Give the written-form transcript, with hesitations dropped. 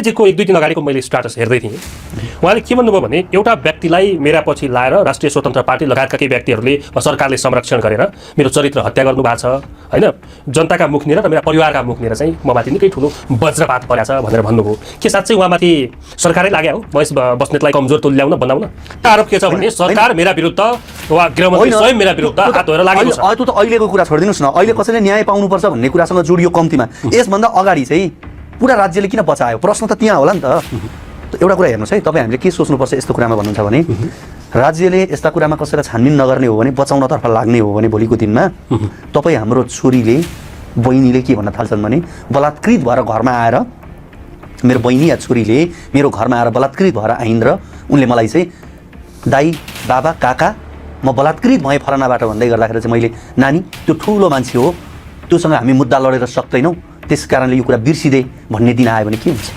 को 1-2 दिन अगाडिको मैले स्ट्याटस हेर्दै थिएँ। उहाँले के भन्नुभयो भने एउटा व्यक्तिलाई मेरा पछि लाएर राष्ट्रिय स्वतन्त्र पार्टी लगायतका केही व्यक्तिहरूले सरकारले संरक्षण गरेर मेरो चरित्र हत्या गर्नु भएको छ हैन, जनताका मुख लिएर र मेरा परिवारका मुख लिएर चाहिँ ममाथि निकै ठुलो वज्रपात परेको छ भनेर भन्नुभयो। के साँच्चै उहाँमाथि सरकारै लाग्यो हो महेश बस्नेतलाई कमजोर तुल्याउन बनाउन? आरोप के छ भने सरकार मेरा विरुद्ध वा गृहमन्त्री स्वयं मेरा विरुद्ध हात धोएर लागेको छ। त्यो त अहिलेको कुरा छोडिदिनुस् न, अहिले कसैले न्याय पाउनुपर्छ भन्ने कुरासँग जोडियो कम्तीमा। यसभन्दा अगाडि चाहिँ पुरा राज्यले किन बचायो? प्रश्न त त्यहाँ होला नि त। एउटा कुरा हेर्नुहोस् है, तपाईँ हामीले के सोच्नुपर्छ यस्तो कुरामा भन्नुहुन्छ भने राज्यले यस्ता कुरामा कसैलाई छानबिन नगर्ने हो भने, बचाउनतर्फ लाग्ने हो भने भोलिको दिनमा तपाईँ हाम्रो छोरीले बहिनीले के भन्न थाल्छन् भने बलात्कृत भएर घरमा आएर मेरो बहिनी या छोरीले मेरो घरमा आएर बलात्कृत भएर आइन् र उनले मलाई चाहिँ दाई बाबा काका म बलात्कृत भएँ फलानाबाट भन्दै गर्दाखेरि चाहिँ मैले नानी त्यो ठुलो मान्छे हो, त्योसँग हामी मुद्दा लडेर सक्दैनौँ, त्यस कारणले यो कुरा बिर्सिदे भन्ने दिन आयो भने के हुन्छ?